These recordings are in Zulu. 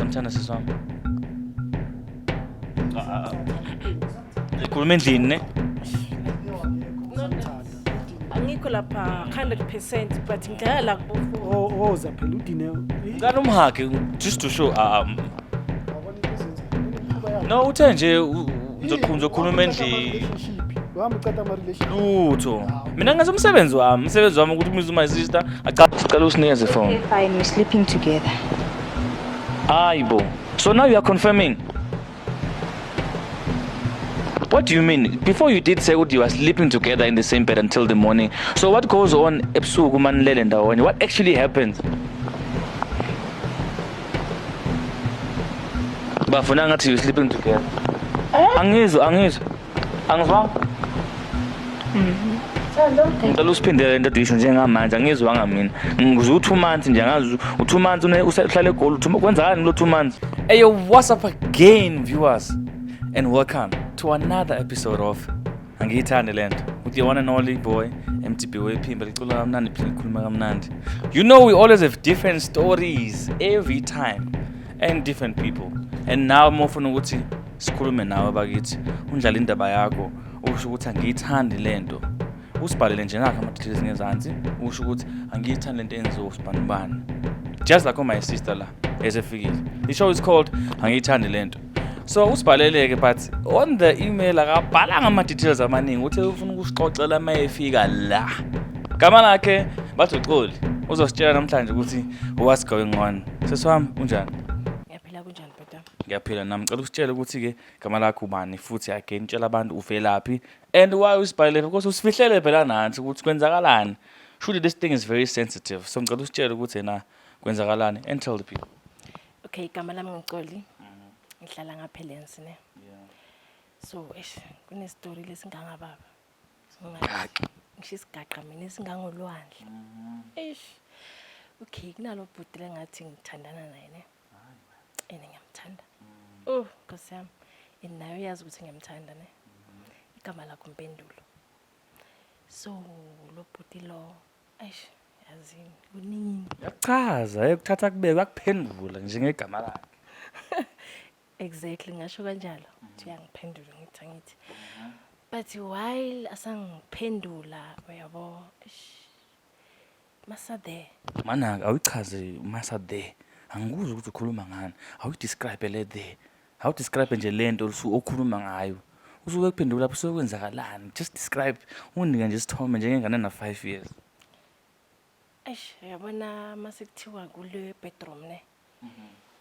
Usamthanda sisi wami? Khuluma endlini ne? Angikho lapha 100% but ngidlala la kubo. Woza phela uDineo. Ngicela umhage just to show No, uthe nje ngizokhuluma endlini. Uhamba uqeda ama-relationship. Lutho. Mina ngenza umsebenzi wami, umsebenzi wami ukuthi umizwe my sister. Acela usinikeze phone. Okay, fine, we're sleeping together. Hayibo. So now you are confirming. What do you mean? Before you did say ukuthi you are sleeping together in the same bed until the morning. So what goes on ebusuku manilele ndawonye? What actually happens? Bafuna ngathi you sleeping together. Angizwa, angizwa. Angizwanga. Ngicela usiphindele lento oyisho njengamanje angizwanga mina. Ngizwa u2 months nje angazi u2 months uhlala eGoli u2 kwenzakalani kulo 2 months? Hey yo, what's up again viewers and welcome to another episode of Angiyithandi lento with your one and only boy MTB wephimba licula kamnandi phinde likhuluma kamnandi. You know we always have different stories every time and different people. And now mofuna ukuthi sikhulume nawe bakithi undlala indaba yakho usho ukuthi angiyithandi lento. Usibhalele nje nakho ama-details ngezansi usho ukuthi angiyithandi lento enziwa usibanibani. Just like on my sister la esefikile. The show is called Angiyithandi lento. So usibhalele-ke but on the email akabhalanga ama-details amaningi uthe ufuna ukusixoxela uma efika la. Gama lakhe bathi uXoli uzositshela namhlanje ukuthi what's going on. Sisi wami unjani? Ngiyaphila, kunjani bhuti? Ngiyaphila nami. Ngicela usitshele ukuthi-ke gama lakho ubani futhi again tshela abantu uvelaphi and why usibhalele because usifihlele phela nathi ukuthi kwenzakalani. Surely this thing is very sensitive. So ngicela usitshele ukuthi na kwenzakalani and tell the people. Okay, igama lami nguXoli. Ngihlala ngapha eLens ne. So, eish, kunestory lesingangababa. Gaqa. Ngisho isigaqa mina esingangolwandle. Eish. Okay, kunalo bhuti lengathi ngithandana naye ne. Ene ngiyamthanda. Oh, Nkosi yami. And naye uyazi ukuthi ngiyamthanda ne. Igama lakho Mpendulo. So, lo bhuti lo, eish, yazini kuningi. Yakuchaza, ekuthatha kubeke yakuphendula njengegama lakhe. Exactly, ngasho kanjalo. Uthi uyangiphendula ngithi angithi. But while asangiphendula uyabo, eish. Masa there. Mana awuyichaze masa there. Angikuzwa ukuthi ukhuluma ngani. Awuyidescribe le there. Awudescribe nje lento okhuluma ngayo. Usuke kuphendula lapho usuke kwenzakalani. Just describe unike nje isithombe njengengane na 5 years. Eish, uyabona mase kuthiwa kule bedroom ne.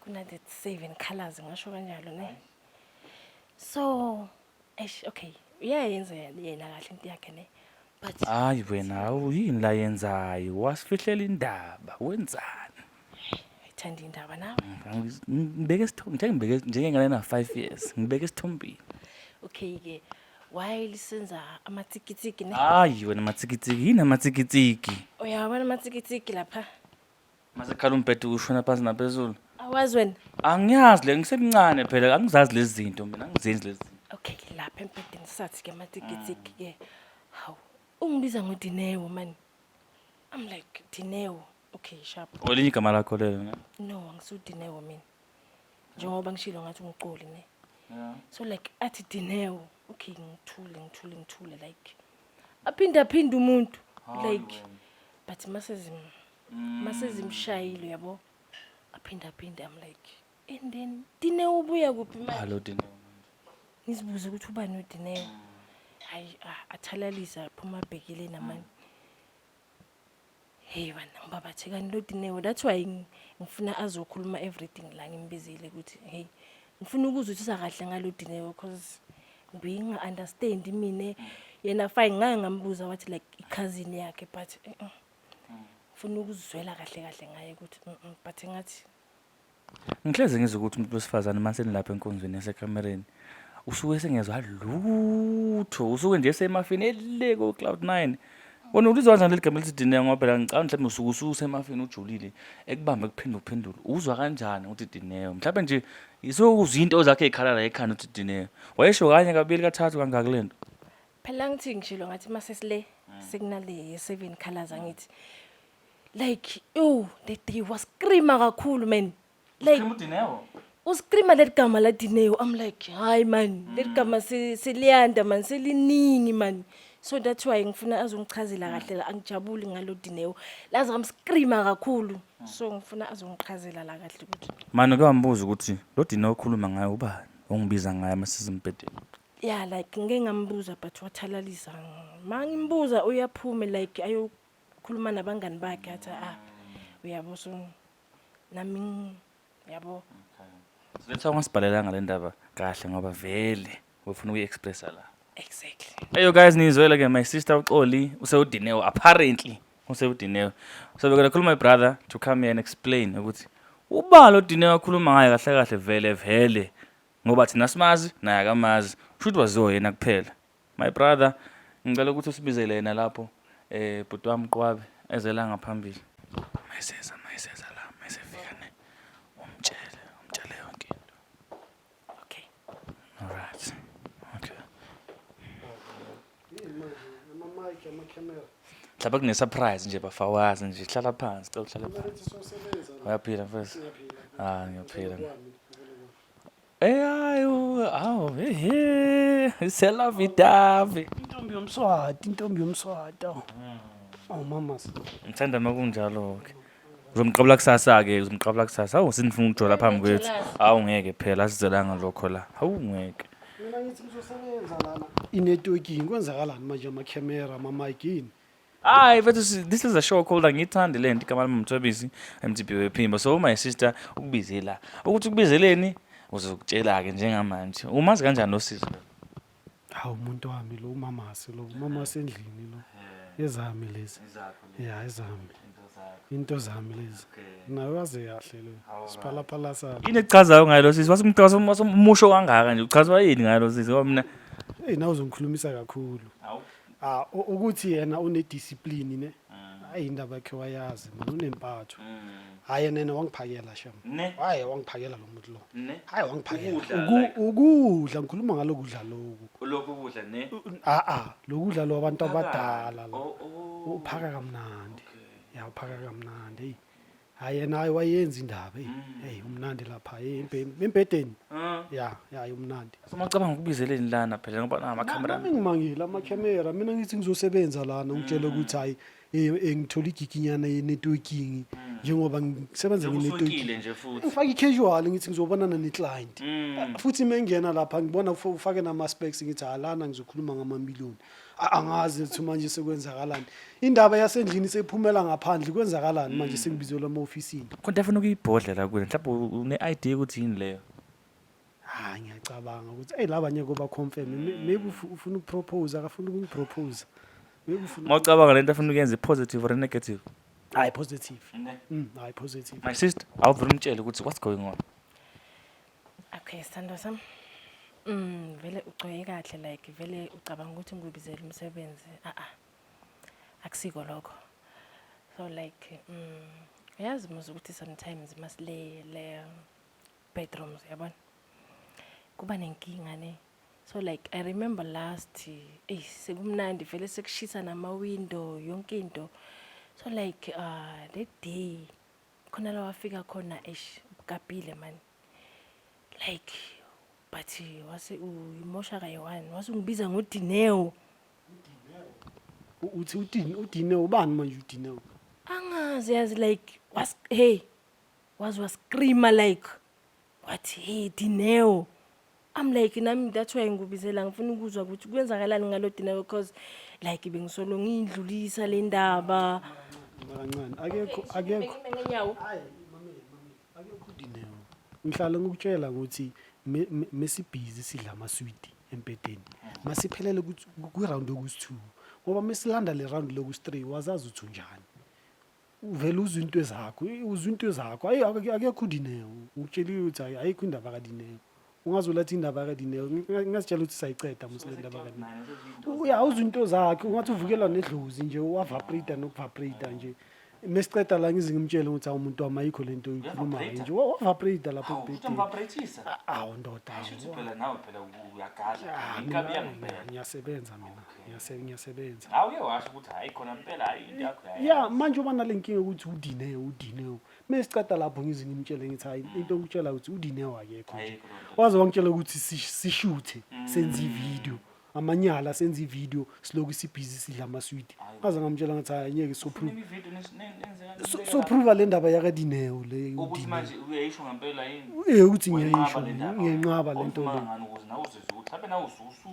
Kuna the seven colors ngasho kanjalo ne. So, eish, okay. Uyayenza yena kahle into yakhe ne. But Hayi wena awu yini la yenzayo? Wasifihlela indaba. Wenzani? Ayithanda indaba nawe. Ngibeke isithombe njengibeke njengengane na 5 years. Ngibeke isithombeni. Okay ke, while senza amatsikitsiki ne. Hayi wena matsikitsiki, yini amatsikitsiki? Uyabona amatsikitsiki lapha? Masekhala umbhede ushona phansi naphezulu. Awazi wena. Angiyazi le ngisemncane phela angizazi lezi zinto mina angizenzi lezi zinto. Okay, lapha embhedeni sathi ke amatsikitsiki ke. Hawu, ungibiza ngoDineo man. I'm like Dineo. Okay, sharp. Olinye igama lakho lelo ne? No, angisuDineo mina. Njengoba ngishilo ngathi unguXoli ne. So like athi Dineo. Okay, ngithule ngithule ngithule like aphinda aphinda umuntu like but masezimshayile yabo aphinda aphinda. I'm like, and then Dineo ubuya kuphi manje? Hello Dineo. Ngizibuze ukuthi ubani uDineo. Hayi, athalalisa phuma abhekile namani. Hey bana, ngibabathekani lo Dineo. That's why ngifuna azokhuluma everything la ngimbizile ukuthi hey, ngifuna ukuzwisisa kahle ngalo Dineo because nginga understand mina. Yena fine, ngake ngambuza wathi like i-cousin yakhe but ngifuna ukuzwela kahle kahle ngaye ukuthi but ngathi Ngihleze ngizwe ukuthi umuntu wesifazane mase nilapha enkonzweni yasekamereni usuke sengezwa lutho, usuke nje esemafini ele ko cloud 9. Wena ulizwa kanjani leli gama elithi Dineo? Ngoba phela ngicabanga mhlawumbe usuke ususemafini ujulile ekubambe kuphinda uphendule. Uzwa kanjani ukuthi Dineo? Mhlawumbe nje isokuzwa into zakhe ezikhala la ekhanda ukuthi Dineo. Wayesho kanye kabili kathathu kangaki lento? Phela ngithi ngishilo ngathi mase sile sekunale seven colors angithi like oh the day was screamer kakhulu man. Like uDineo. Uscreama leli gama la Dineo. I'm like, hayi man, leli gama seliyanda man, seliningi man. So that's why ngifuna azongichazela kahle la, angijabuli ngalo Dineo. Laze ngamscreama kakhulu. So ngifuna azongichazela la kahle ukuthi Manje uke wambuza ukuthi lo Dineo okhuluma ngaye ubani? Ongibiza ngaye masizembhedeni. Yeah, like ngike ngambuza but wathalalisa. Ma ngimbuza uyaphuma like ayokhuluma nabangani bakhe athi ah uyabo, so nami yabo. So let's ungasibhalelanga le ndaba kahle ngoba vele ufuna ukuyi-expressa la. Exactly. Hey you guys, nizwele ke, my sister uXoli usewuDineo, apparently usewuDineo. So we're gonna call my brother to come here and explain ukuthi uba lo Dineo akhuluma ngaye kahle kahle vele vele, ngoba thina simazi naye akamazi, shuthi waziwa yena kuphela. My brother, ngicela ukuthi usibizele yena lapho, bhuti wami Qwabe, eze la ngaphambili. Mayiseza la, mayisefika ne umtshele yonke into. Okay. Alright, okay. Yini manje? Ama-mic, ama-camera. Mhlawumbe kune-surprise nje, bafawazi nje, hlala phansi, cela uhlale phansi. Bathi sosebenza la. Uyaphila mfethu? Ngiyaphila. Ah, ngiyaphila. Kwami, ngibona kwami. Eh hayi, awu ehe, selavidavi. Intombi yomSwati, intombi yomSwati. Awu. Awu mama. Ngithanda uma kunjalo ke. Uzomqabula kusasa ke, uzomqabula kusasa. Awu, sinifuna ukujola phambi kwethu. Awu ngeke phela, asizelanga lokho la. Awu ngeke. Mina ngithi ngizosebenza lana. I-networking kwenzakalani manje, ama-camera, ama-mic, yini? Hayi mfethu, this is a show called Angithandi Lento, igama lami Mthobisi MTB wephimbo. So my sister ukubize la. Ukuthi ukubizeleni uzokutshela ke njengamanje. Umazi kanjani lo sisi? Hawu, umuntu wami lo, umamasi lo, umamasi endlini lo. Ezami lezi. Ya, ezami. Into zami lezi. Nawe waze kahle lo. Siphalaphala sami. Yini ekuchazayo ngayo lo sisi? Wasemchaza umusho kangaka nje. Uchazwa yini ngayo lo sisi? Ngoba mina Hey, nawe uzongikhulumisa kakhulu. Hawu. Ah, ukuthi yena une-discipline ne. Hayi, indaba yakhe wayazi man, unempatho. Hayi nene, wangiphakela sham. Ne. Hayi, wangiphakela lo muntu lo. Ne. Hayi, wangiphakela. Ukudla, like- Ukudla ngikhuluma ngalokudla lokhu. Lokhu kudla ne. Ah ah, lokudla lo abantu abadala lo. Oh oh. Uphaka kamnandi. Ya, uphaka kamnandi. Hey. Hayi yena, hayi wayenza indaba, hey. Hey, umnandi lapha, hey, embhedeni. Ya, umnandi. So macabanga ukubizeleni lana phela ngoba namakhamera. Nami ngimangile amakhamera, mina ngithi ngizosebenza lana, ngitshele ukuthi hayi, ngithola igiginyana ye-networking njengoba ngisebenza nge-networking. Usukile nje futhi. Ngifake i-casual, ngithi ngizobonana ne-client. Futhi uma ngingena lapha ngibona ufake nama-specs, ngithi halana ngizokhuluma ngamamiliyoni. Angazi ukuthi manje sekwenzakalani, indaba yasendlini sephumela ngaphandle, kwenzakalani manje, sengibizelwa ema-ofisini. Konke afuna ukuyibhodlela kuwe. Mhlawumbe une-idea ukuthi yini leyo. Hayi, ngiyacabanga ukuthi eyi, laba ngeke baconfirm. Maybe ufuna ukupropose, akafuni ukungipropose, maybe ufuna. Mawucabanga lento afuna ukuyenza, positive or negative? Hayi, positive. Hayi, positive. My sister, awuvele umtshele ukuthi what's going on. Okay, sithando sami. Vele ugcoke kahle, like vele ucabanga ukuthi ngikubizele umsebenzi. Ah ah. Akusiko lokho. So like uyazi mos ukuthi sometimes masile le bedrooms, yabona. Kuba nenkinga ne. So like I remember last, eh, sekumnandi vele, sekushisa nama window, yonke into. So like that day khona la wafika khona, eish, ukapile man. Like but wase uyimosha kayi-one, wase ungibiza ngoDineo. Uthi uDine ubani manje, uDine? Angazi yazi, like was hey, waze wascreama like wathi, "Hey Dineo." I'm like, nami that's why ngikubizela, ngifuna ukuzwa ukuthi kwenzakalani ngalo Dineo, because like bengisolo ngiyindlulisa le ndaba. Kancane, akekho, akekho. Ngenyawo. Hayi, mamela, mamela, akekho uDineo. Ngihlala ngikutshela ukuthi mesibhizi sidla amaswidi embhedeni, masiphelele kwi-round yokusi-two, ngoba mesilanda le round lokusi-three, wazazi ukuthi unjani, uvele uzwe into ezakho, uzwe into ezakho. Hayi, akekho uDineo, ngikutshelile ukuthi hayi, ayikho indaba kaDineo. Ungazoletha indaba kaDineo, ngingazitshela ukuthi sayiceda mos le ndaba kaDineo. Ya, uzwe into zakhe, ungathi uvukela nedlozi nje, uwavibrate nokuvibrate nje. Mesiceda la ngize ngimtshele ukuthi awu muntu wami, ayikho lento oyikhulumayo nje. Wa-vibrate lapho embhedeni. Awu ndoda, awu. Phela nawe phela uyagadla. Ah, inkabi mina yangempela. Ngiyasebenza mina, ngiyasebenza. Hawu, uye washo ukuthi hayi khona mpela, hayi into yakho yayi. Ya, manje uba nale nkinga ukuthi uDineo, uDineo. Mesiceda lapho ngize ngimtshele ngithi hayi, into engikutshela ukuthi uDineo akekho nje. Ayikho loo nto. Waze wangitshela ukuthi sishuthe, senze ividiyo amanyala, senze ividiyo, siloku sibhizi sidla amaswidi. Ngaze ngamtshela ngathi hayi, ngeke soprove Ividiyo nenze soprova le ndaba yakaDineo le. Ukuthi uDineo. Manje uyayisho ngempela yini? Eh, ukuthi Uyenqaba ngiyayisho. le ndaba. Ngiyenqaba le nto le. Awuvumanga ngani ukuze nawe uzizwe ukuthi mhlawumbe nawe usuphe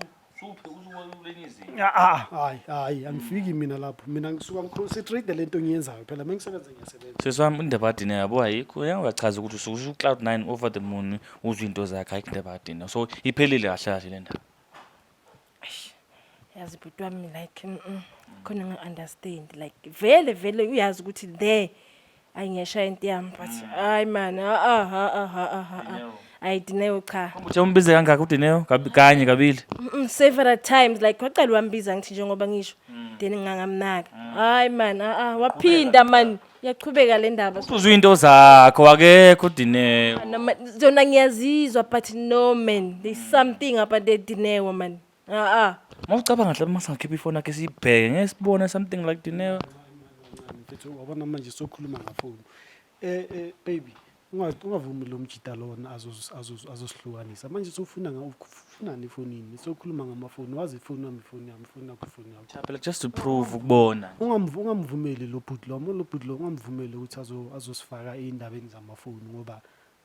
usukulenye izinto? Ah, hayi hayi, angifiki mina lapho. Mina ngisuka ngiconcentrate le nto engiyenzayo phela. Mengisebenza, ngiyasebenza. Sisi wami, indaba kaDineo yabo ayikho. Uyachaza ukuthi usuke usu-cloud nine, over the moon, uzwe into zakhe. Ayikho indaba kaDineo, so iphelile kahle kahle le ndaba. Yazi bhuti wami, like khona nga-understand, like vele vele uyazi ukuthi there ayi ngiyashaya into yami, but hayi man, ah ah ah ah ah ah. Dineo. Ayi, Dineo, cha. Uthe umbize kangaka uDineo? Kanye, kabili? Several times, like waqala wambiza, ngithi njengoba ngisho, then ngingangamnaka. Hayi man, ah ah, waphinda man, yachubeka le ndaba. Uzwe into zakho, akekho uDineo. Noma zona ngiyazizwa, but no man, there's something about the Dineo man, ah ah. Uma ucabanga mhlawumbe masingakhipha ifoni yakhe siyibheke, ngeke sibone something like Dineo? Mfethu, wabona manje sokhuluma ngafoni. Baby, ungavumi lo mjida lona azosihlukanisa. Manje sofuna ufunani efonini? Sokhuluma ngamafoni, wazi ifoni yami, ifoni yami, ifoni yakho, ifoni yakho. Cha phela, just to prove ukubona. Ungamvumeli lo bhuti lo, lo bhuti lo, ungamvumeli ukuthi azosifaka ey'ndabeni zamafoni ngoba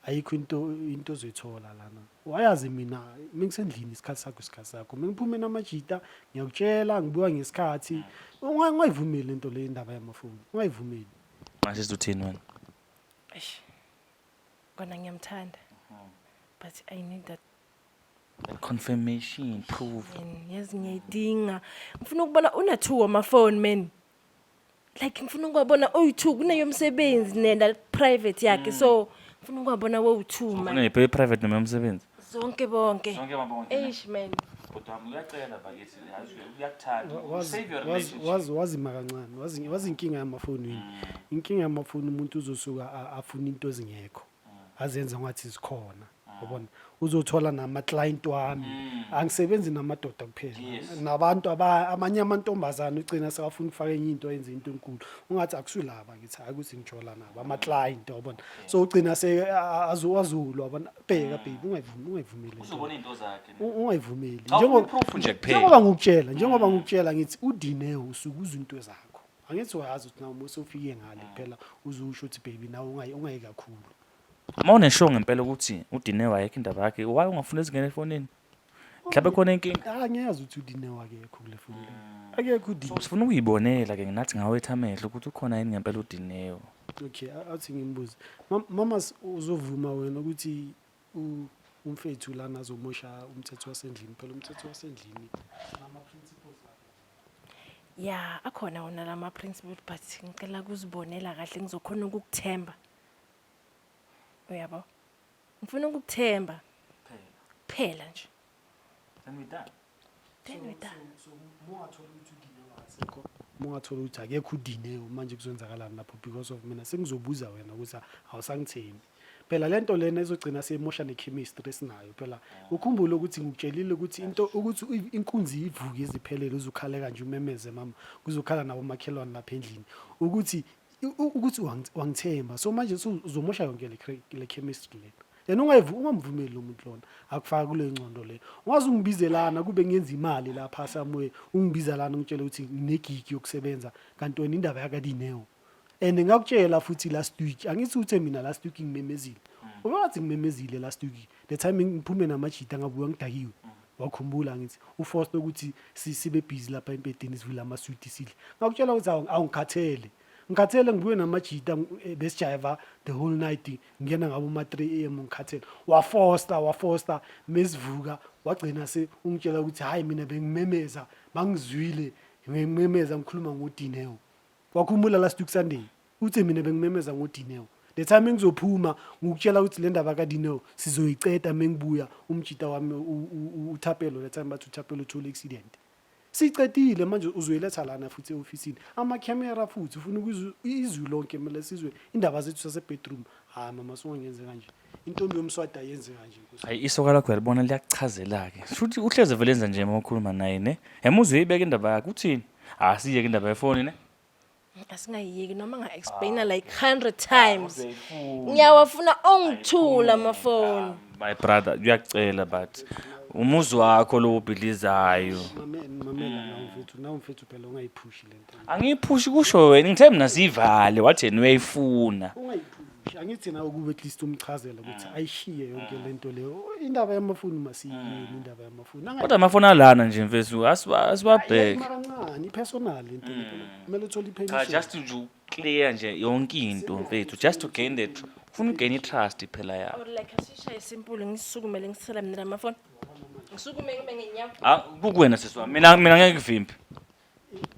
ayikho into ozoyithola lana. Wayazi mina mengisendlini isikhathi sakho, isikhathi sakho. Mengiphume namajita ngiyakutshela ngibuya ngesikhathi. Ungayivumeli lento le, indaba yamafoni. Ungayivumeli. Manje sizothini wena? Eish. Kona ngiyamthanda, but I need that confirmation, proof. Man, yazi ngiyayidinga. Ngifuna ukubona una-two wamafoni man, like ngifuna ukuwabona oyi-two, kuneyomsebenzi nenda private yakhe, so ngifuna ukuwabona wowu-two man. Uneyiphi, i-private noma yomsebenzi? Zonke, bonke. Zonke mabonke. Eish man. Kodwa uyacela bakithi, yazi uyakuthanda. Wazi makancane, wazi inkinga yamafoni yini? Inkinga yamafoni, umuntu uzosuka afune into ezingekho, azenze ngathi zikhona. Yabona, uzothola nama-client wami, angisebenzi namadoda kuphela, nabantu amanye amantombazane ugcina sekafuna ukufaka enye into, enze into enkulu, ungathi akusulaba. Ngithi hayi ukuthi ngijola nabo ama-client, wabona? So ugcina se azulwa, wabona? Bheka baby, ungayivumi, ungayivumeli le nto. Uzobona into zakhe. Ungayivumeli. Awufuni proof nje kuphela. Njengoba ngikutshela ngithi uDineo usuke uzwa into zakho. Angithi uyazi ukuthi nawe uma ufike ngale phela uzusho ukuthi baby, nawe ungayi kakhulu. Uma uneshow ngempela ukuthi uDineo ayikho indaba yakhe, why ungafuni ezingene efonini? Mhlawumbe khona inkinga. Ah, ngiyazi ukuthi uDineo akekho kule foni le, akekho uDineo. So sifuna ukuyibonela ke nathi ngawethu amehlo ukuthi ukhona yini ngempela uDineo. Okay, athi ngimbuze. Mama, uzovuma wena ukuthi umfethu lana azomosha umthetho wasendlini? Phela umthetho wasendlini nama-principles. Ya, akhona wona lama principle, but ngicela kuzibonela kahle, ngizokhona ukukuthemba, uyabo? Ngifuna ukukuthemba kuphela nje. Then we done. Then we done. So mungathola ukuthi uDineo akasekho, mungathola ukuthi akekho uDineo, manje kuzoyenzakalani lapho? Because of mina sengizobuza wena ukuthi awusangithembi. Phela lento lena izogcina seyimosha ne-chemistry esinayo. Phela ukhumbule ukuthi ngikutshelile ukuthi into ukuthi inkunzi ivuke iziphelele, uzukhale kanje, umemeze mama, kuzokhala nabo makhelwane lapha endlini ukuthi ukuthi wangithemba. So manje uzomosha yonke le chemistry lena. Yena ungamvumeli lo muntu lona akufaka kule ngcondo le. Ungaze ungibize lana kube ngenza imali lapha somewhere, ungibiza lana ungitshele ukuthi ngine-gig yokusebenza, kanti wena indaba yakaDineo. And ngakutshela futhi last week, angithi uthe mina last week ngimemezile? Ubewathi ngimemezile last week, the time ngiphume namajita ngabuya ngidakiwe. Wakhumbula ngithi uforced ukuthi sibe busy lapha embhedeni, sivule amaswiti, sidle. Ngakutshela ukuthi awungikhathele, ngikhathele, ngibuye namajita, besijayiva the whole night, ngingena ngabo ma-3 am, ngikhathele. Wafosta, wafosta, mesivuka wagcina se ungitshela ukuthi hhayi, mina bengimemeza, bangizwile ngimemeza ngikhuluma ngoDineo. Wakhumbula last week Sunday, uthe mina bengimemeza ngoDineo? The time engizophuma ngikutshela ukuthi le ndaba kaDineo sizoyiceda mengibuya, umjita wami uThapelo, the time bathi uThapelo uthole accident. Sicedile manje, uzoyiletha lana futhi e-ofisini, amakhamera futhi ufuna ukuzwa izwi lonke, kumele sizwe indaba zethu sase-bedroom. Hayi mama, sungangenze kanje, intombi yomswati ayenze kanje, Nkosi. Hayi, isoka lakho uyalibona liyakuchazela-ke. Shuthi uhleze vele enza nje uma ukhuluma naye ne. Yamuzwa uyibeka indaba yakhe uthini? Asiyeke indaba yefoni ne. Asingayiyeki noma nga-explaina like 100 times. Ngiyawafuna ongithula amafoni. My brother, uyacela but umuzi wakho lo ubhidlizayo. Mamela nawe mfethu, nawe mfethu phela ungayiphushi le nto. Angiyiphushi, kusho wena. Ngithe mina siyivale, wathi yena uyayifuna. Ungayiphushi, angithi nawe kube at least umchazela ukuthi ayishiye yonke le nto leyo, indaba yamafoni masiyiyeni, indaba yamafoni. Kodwa amafoni alana nje mfethu, asiwabheke. Mara kancane, i-personal lento le phela, kumele uthole Cha, i-permission. just nje clear nje yonke into mfethu, just to gain the ufuna ugain i-trust phela ya. Or like asishaye simple, ngisukumele ngisela mina lamafoni. Ngisukume ngime ngenyawo. Ah, kukuwena sisi wami, mina ngeke ngivimbe.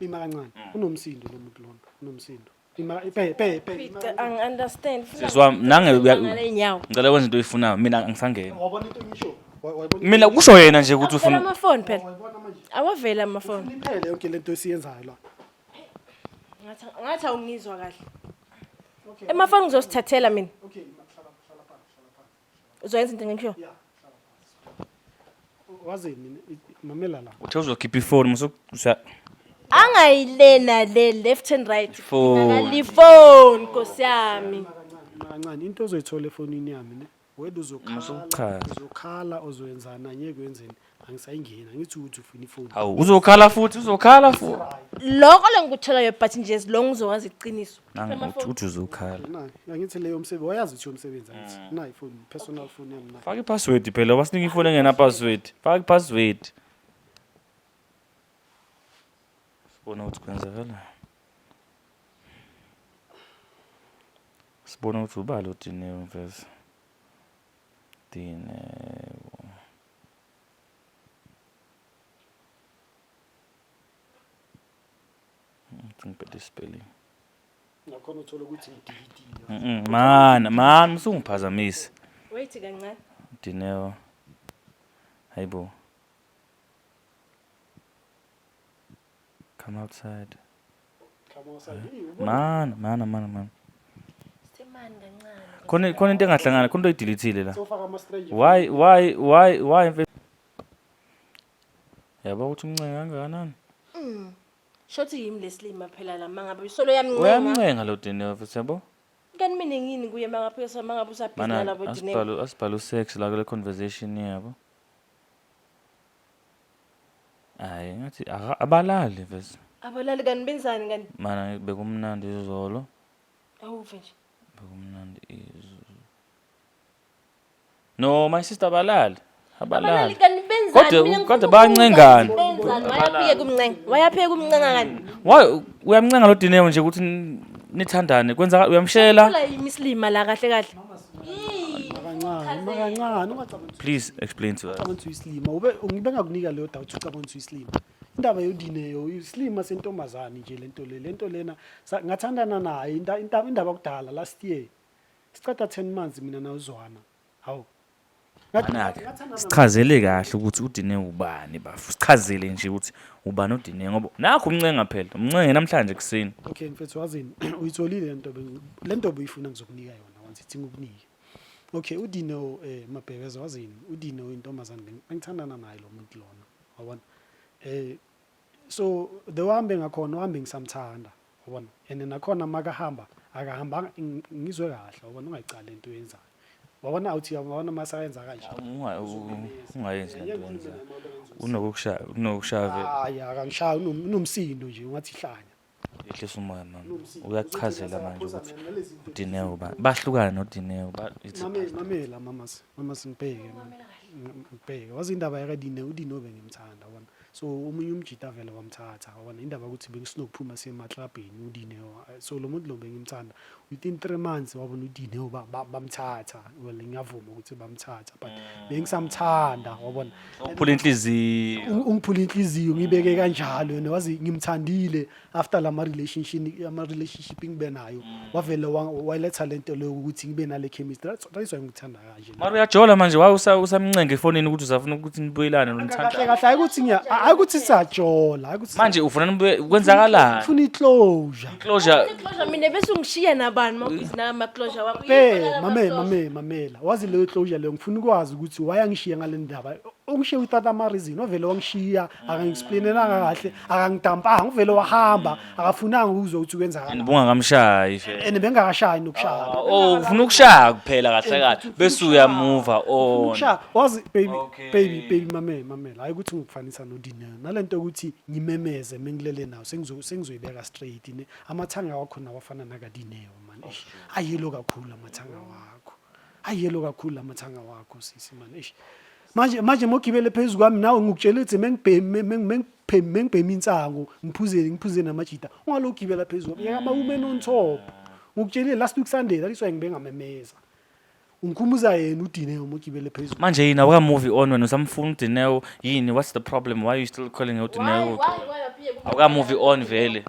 Ima kancane, unomsindo lo muntu lona, unomsindo. Ima pe pe pe ima. Fice, angi-understand. Sisi wami nange Ngale nyawo. Ngicela wenze into oyifunayo, mina angisangeni. Wabona into engisho? Wayibona? Mina kusho yena nje ukuthi Awavela ufuna amafoni phela. Wayibona manje? Awavela amafoni. Iphele yonke lento esiyenzayo la. Ngathi awungizwa kahle. Emafoni ngizosithathela mina. Okay, hlala hlala phansi, hlala phansi. Uzoyenza into engisho. Yeah, hlala phansi. Wazini, mamela la. Uthe uzokhipha ifoni musu Angayilena le left and right. Phone. Ngalifoni Nkosi yami. Ima kancane, ima kancane. Into ozoyithola efonini yami ne. Wena uzokhala, Musukuchaza. uzokhala, uzoyenzana, angeke wenzeni. Angisayingeni, angithi ukuthi ufuna ifoni. Hawu, uzokhala futhi, uzokhala futhi. Lokho lengikutholayo but nje as long uzowazi iqiniso. Nangu uthi uzokhala. Nayi, angithi leyo msebenzi, wayazi ukuthi yomsebenzi angithi. Nayi ifoni, personal phone yami nayi. Faka i-password phela, wasinika ifoni engena password. Faka i-password. Sibona ukuthi kwenzakala. Sibona ukuthi ubani uDineo mfethu. Dineo. Ngibhede spelling. Nakhona uthola ukuthi ngidelete. Man, man, usungiphazamisa. Wait kancane. Dineo. Hayibo. Come outside. Come outside. Hey, ubona? Man, man, man, man. Semani kancane. Khona into engahlangana, khona into oyidelete la. Sofaka ama-stranger. Why mfethu? Yabo ukuthi umncenga kangakanani? Shothi yimi lesilima phela la mangabe solo yamncenga. Uyamncenga lo Dineo mfethu, yabo? Kanti mina ngini kuye mangabe mangabe usabhizi Mana nalabo Dineo. asibhale usex la kule conversation yabo. Hayi, ngathi abalali mfethu. Abalali kanti benzani kanti? Mana bekumnandi izolo. Awuve nje. Bekumnandi izolo. No, my sister, abalali. Abalali Abalali. kanti benzani? Kodwa Mina ngifuna kodwa ukubuza bayancengana. ukuthi benzani? Wayaphike kumncenga. Wayaphike kumncenga kanti. Why uyamncenga lo Dineo nje ukuthi nithandane? Kwenza uyamshela? Phela yimi isilima la kahle kahle. Kancane, ima kancane, ungacabangi. Please explain to us. Ucabanga ukuthi uyisilima, ube ngibe ngakunika leyo doubt, ucabanga ukuthi uyisilima. Indaba yoDineo, isilima sentombazane nje lento le, lento lena ngathandana naye indaba kudala last year. Siceda 10 months mina nawuzwana. Hawu. Manake, sichazele kahle ukuthi uDineo ubani bafu. Sichazele nje ukuthi ubani uDineo ngoba nakho umncenga phela. Umncenge namhlanje kuseni. Okay mfethu, wazini, uyitholile lento lento beyifuna, ngizokunika yona once ithi ngikunike. Okay, uDineo, Mabhebeza, wazini, uDineo intombazane bengithandana naye lo muntu lona. Wabona? So the uhambe ngakhona uhambe ngisamthanda. Wabona? And nakhona makahamba akahambanga ngizwe kahle, wabona, ungayicali lento oyenzayo. Wabona awuthi wabona masayenza kanje. Ungayenzi lento oyenzayo. Unokukushaya, unokushaya vele. Hayi, akangishaya, unomsindo nje ungathi hlanya. Yehlisa umoya mama. Uyakuchazela manje ukuthi uDineo ubani. Bahlukana noDineo ba it's Mamela mamas, mamas, ngibheke. Ngibheke. Wazi indaba yakaDineo, uDineo bengimthanda, wabona. So omunye umjita vele wamthatha, wabona, indaba ukuthi bengisinokuphuma siye emaklabhini uDineo. So lo muntu lo bengimthanda. Within 3 months, wabona, uDineo bamthatha. Well, ngiyavuma ukuthi bamthatha, but bengisamthanda, wabona. Uphula inhliziyo. Ungiphula inhliziyo, ngibeke kanjalo yena, wazi ngimthandile after lama relationship, ama relationship ngibe nayo, wavele wayiletha lento leyo ukuthi ngibe nale chemistry. That's why ngikuthanda kanje. Mara uyajola manje, why usamncenga? umncenge efonini ukuthi usafuna ukuthi nibuyelane Kahle nonithanda. kahle, hayi ukuthi ngiya, hayi ukuthi siyajola, hayi ukuthi Manje ufuna nibuye, kwenzakalani? ngifuna i-closure. Closure. Closure mina bese ungishiya nabani mawubhizi nama closure wakho. Be, mame, mame, mamela. Wazi leyo closure leyo, ngifuna ukwazi ukuthi why angishiye ngale ndaba. Ungishiye without ama reason, ovele wangishiya, akangi-explainelanga kahle, akangidampanga, uvele wahamba, akafunanga ukuzwa ukuthi kwenzakalani. Bungakamshayi fe. And bengakashayi nokushaya. Oh, ufuna ukushaya kuphela kahle kahle bese uyamuva on. Ukushaya, wazi baby, Okay. baby, baby, mame, mamela. Hayi ukuthi ngikufanisa noDineo. Nalento ukuthi ngimemeze mengilele nawo, sengizoyibeka straight ne. Amathanga wakho nawo afana nakaDineo man. Eish, ayelo kakhulu amathanga wakho. Ayelo kakhulu amathanga wakho sisi man. Eish. Manje mogibele phezu kwami nawe, ngikutshela ukuthi mengibhema insango, ngiphuze namajita. Ungalogibela phezu kwami. Yeka ama women on top. Ngikutshelile last week Sunday, that is why ngibe ngamemeza. Ungikhumbuza yena uDineo mogibele phezulu. Manje yini, awuka move on wena, usamfuna uDineo yini? What's the problem? Why are you still calling uDineo? Awuka move on vele.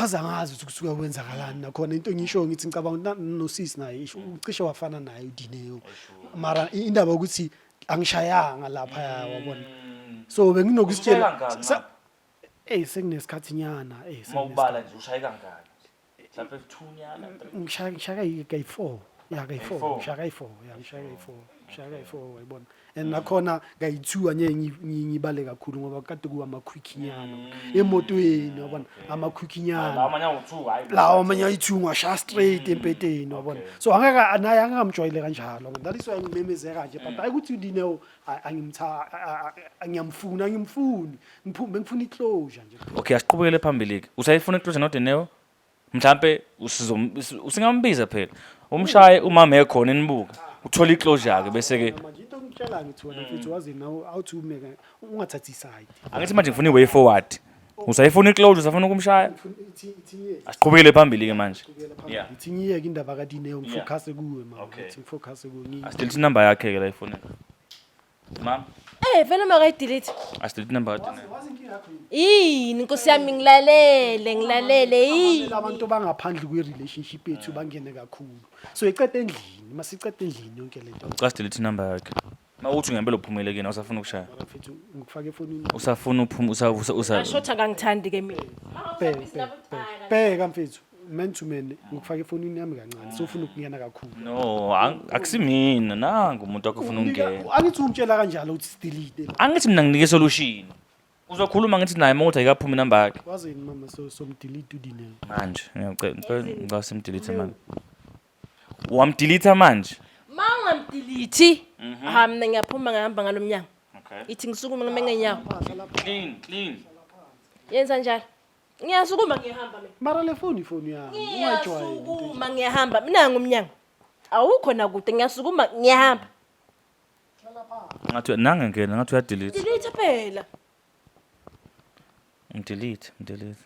Waze angazi ukuthi kusuka kwenzakalani nakhona. Into engisho ngithi ngicabanga ukuthi nosisi naye isho ucishe wafana naye uDineo, mara indaba ukuthi angishayanga lapha, wabona, so benginokuzitshela. Ushaya kangaki? Sekunesikhathi nyana. Mawubala nje, ushaye kangaki? Mhlawumbe 2 nyana, 3. Ngishaya kayi-4, ya, kayi-4. Kayi-four? Ngishaya kayi-4, ya, ngishaya kayi-4, ngishaya kayi-4, wayibona, and nakhona kayi-2 angeke ngibale kakhulu ngoba kade kuba ama-quick nyana emotweni, wabona, ama-quick nyana. Lawa amanye awu-2, hayi. Lawa amanye ayi-2 ngiwashaya straight empeteni, wabona, so angeke naye angakamjwayele kanjalo, wabona. That is why ngimemeze kanje, but hayi ukuthi uDineo angiyamfuna, angimfuni. Bengifuna i-closure nje. Okay, asiqhubekele phambili ke. Usayifuna i-closure noDineo? Mhlambe usingambiza phela. Umshaye umama ekhona enibuka. Uthola i-closure ke bese ke Manje into engitshela ngithi wena mfethu, wazi nawe awuthi umeke ungathathi iside. Angithi manje ngifuna i-way forward. Usayifuna i-closure, usafuna ukumshaya? Ithi ngiyeke. Asiqhubekele phambili ke manje. Phambili. Ithi ngiyeke indaba kaDineo, ngifocus kuwe mama. Okay. Ithi ngifocus kuwe. Asidelete inamba yakhe ke la efonini. Mama, Vele makayidelete. Asidelete inamba kaDineo. Wazi inkinga yakho yini? Yini nkosi yami, ngilalele, ngilalele yini? Kumele abantu bangaphandle kwe-relationship yethu bangene kakhulu, so icede endlini, masicede endlini yonke lento. Ucela sidelete inamba yakhe. Mawuthi ngempela uphumele kini, awusafuna ukushaya. Mara mfethu, ngikufake efonini. Usafuna uphuma usa Ashotha kangithandi ke mina. Bheka, bheka mfethu, man to man, ngikufake efonini yami kancane, sofuna ukungena kakhulu. No, akusimina nangu umuntu wakho ufuna ukungena. Angithi umtshela kanjalo ukuthi sidelete. Angithi mina nginike solution. Uzokhuluma ngithi naye mawuthi ayikaphumi inamba yakhe. Wazini mama, so somdelete uDineo. Manje ngiyacela, ngicela simdelete manje. Wamdelete manje. Ma ungamdelete, ha, mina ngiyaphuma, ngihamba ngalomnyango. Okay. Ithi ngisukume ngime ngenyawo. Clean, clean. Yenza njalo. Ngiyasukuma ngiyahamba mina. Mara le foni, ifoni yami, ungayijwayeli into enje. Ngiyasukuma ngiyahamba. Mina ngumnyango. Awukho nakude, ngiyasukuma ngiyahamba. Ngathi nange ngena, ngathi uyadelete. Delete phela. Ngidelete, ngidelete.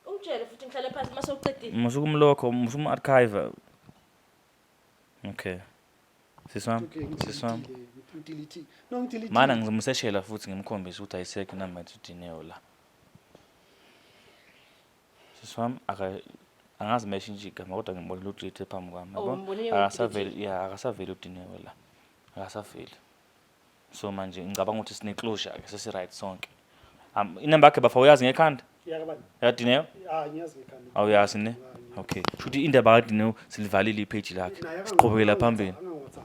Ungitshele futhi ngihlale phansi mase uqedile. Musuka umlokho, musuka umarchive. Okay. Siswami, Okay, siswami. ngidelete, ngidelete. No, ngidelete. Mana ngizomseshela futhi ngimkhombise ukuthi ayisekho inamba yethu uDineo la. Siswami, aka angazi meshintshe igama kodwa ngimbonile udelete phambi kwami. Oh, Yabo? umbonile. Akasaveli, yeah, akasaveli uDineo la. Akasaveli. So manje ngicabanga ukuthi sine closure ke, sesi right sonke. Inamba yakhe bafa uyazi ngekhanda? Yakabani? YaDineo? Ah, ngiyazi ngekhanda. Awuyazi ne? Okay. Shuthi indaba kaDineo silivalile ipage lakhe. Siqhubekela phambili.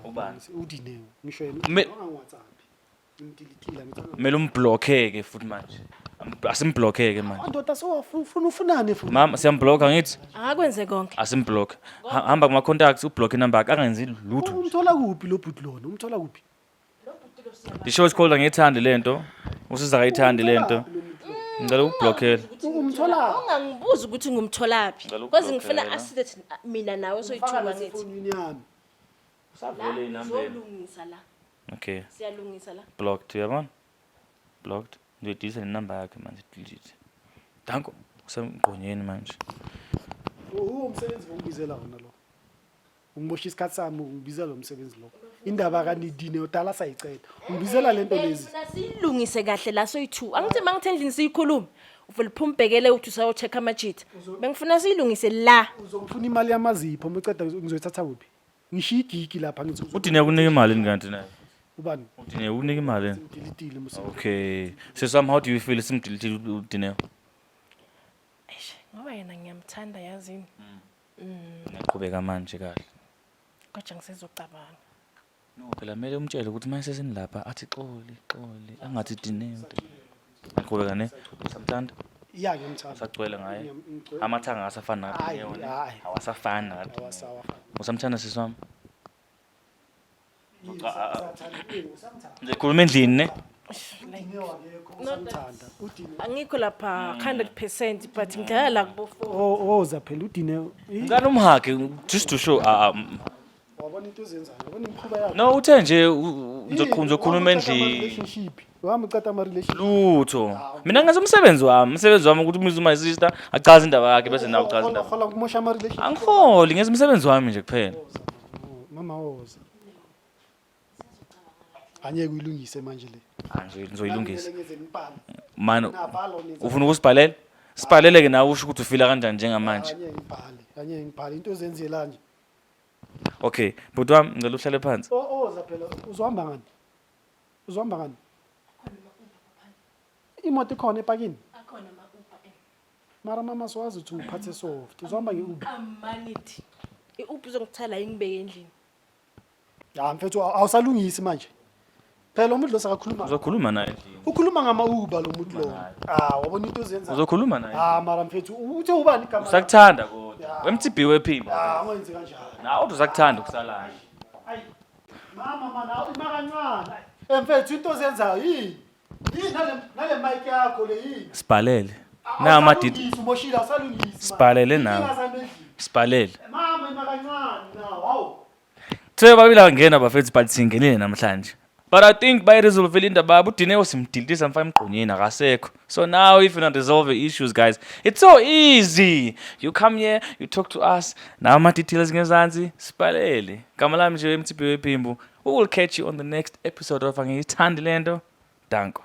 Ubani? UDineo. Ngisho yena. Angangi-WhatsApp. Ngimdeletile, ngithi Kumele umblockeke ke futhi manje. Asimblockeke manje. Ndoda, so ufuna ufunani futhi? Mama, siyamblocka ngithi? Akakwenze konke. Asimblock. Hamba kuma contacts ublock inamba yakhe angenzi lutho. Umthola kuphi lo bhuti lona? Umthola kuphi? The show is called Angiyithandi Lento. Usiza akayithandi lento. Ngicela ukublockela. Umthola Ungangibuzi ukuthi ngumtholaphi. Ngicela Because ngifuna ukublockela. asize mina nawe soyithuka ngithi. efonini yami. Usavele inambeni. Uzolungisa la. Okay, Siyalungisa la. Blocked, uyabona? Blocked. Ngizoyidelete nenamba yakhe manje, delete. Danko, usemgqonyeni manje. Uwo umsebenzi bongibizela wona lo. Ungimosha isikhathi sami ungibizela lo msebenzi lo. Indaba kaDineo dala sayiceda. Ungibizela lento lezi. Ngifuna siyilungise kahle la soyi-two. Angithi uma ngithi endlini siyikhulume, uvele uphuma ubhekele uthi usayo-check amajita. Bengifuna siyilungise la. Uzongifuna imali yamazipho, uma uceda ngizoyithatha kuphi? Ngishiya igigi lapha ngithi UDineo kunika imali kanti naye. Ubani? UDineo unika imali yena. Simdeletile musi. Okay. Siswami, how do you feel simdeletile uDineo? Eish, ngoba yena ngiyamthanda yazini. Ngiyaqhubeka manje kahle. Kodwa ngisezocabanga. No, phela kumele umtshele ukuthi uma sesenilapha athi xoli, xoli, angathi Dineo. Aqhubeka ne? Usamthanda? Ya, ngiyamthanda. Usagcwele ngaye? Ngiyamgcwele. Amathanga asafani Hayi, nakaDineo ne? hayi. Awasafani nakaDineo. Awasawa. Usamthanda siswami? Usamthanda. Ngikhuluma endlini ne? Eish, like Udineo akekho, usamthanda. Udineo. Angikho lapha 100% but ngidlala la kubo 4. Oh, oza phela uDineo. Ngicela umhage just to show Wabona into ozenzayo, wabona imikhuba yakho. No, uthe nje ngizokhuluma endlini. Relationship. Wami uqeda ama relationship. Lutho. Mina ngenza umsebenzi wami, umsebenzi wami ukuthi umizwe my sister achaze indaba yakhe bese nawe uchaza indaba. Hola kumosha ama relationship. Angiholi, ngenza umsebenzi wami nje kuphela. Mama woza. Anyeke uyilungise manje le. Ah, ngizoyilungisa. Ngenze nibhale. Mani Nabhala nenza. ufuna ukusibhalela? Sibhalele ke nawe usho ukuthi ufila kanjani njengamanje. Anyeke ngibhale. Anyeke ngibhale into ozenzela nje. Okay, bhuti wami ngicela uhlale phansi. O oza phela uzohamba ngani? Uzohamba ngani? Imoto ikhona epakini? Akhona ama Uber. Mara mama siwazi ukuthi ungiphathe soft. Uzohamba nge-Uber. Amanit. I-Uber izongithatha la ingibeke endlini. Ya mfethu awusalungisi manje. Phela lo muntu lo sakakhuluma. Uzokhuluma naye endlini. Ukhuluma ngama-Uber lo muntu lo. Ah, wabona into ozenzayo. Uzokhuluma naye. Ah, mara mfethu uthe ubani igama? Usakuthanda kodwa. WeMTB wephimbo. Ah, ungenzi kanjalo. Nawe kodwa usakuthanda ukusalana. Ayi. Mama mana ima kancane. Eh mfethu into ozenzayo yini? Yini nale mic yakho le yini? Sibhalele. Na ama Awusalungisi, umoshile awusalungisi. man. Sibhalele nawe. Inkinga zami endlini. Sibhalele. Mama ima kancane nawe. Hawu. Kuthiwe babili angena bafethu but singenile namhlanje. But I think bayiresolvile indaba yabo. UDineo simdilisa mfana emgqonyeni akasekho. So now if you not resolve the issues guys, it's so easy. You come here, you talk to us. Now ama details ngezansi, sibhalele. Gama lami nje MTB wephimbo. We will catch you on the next episode of Angiyithandi Lento. Danko.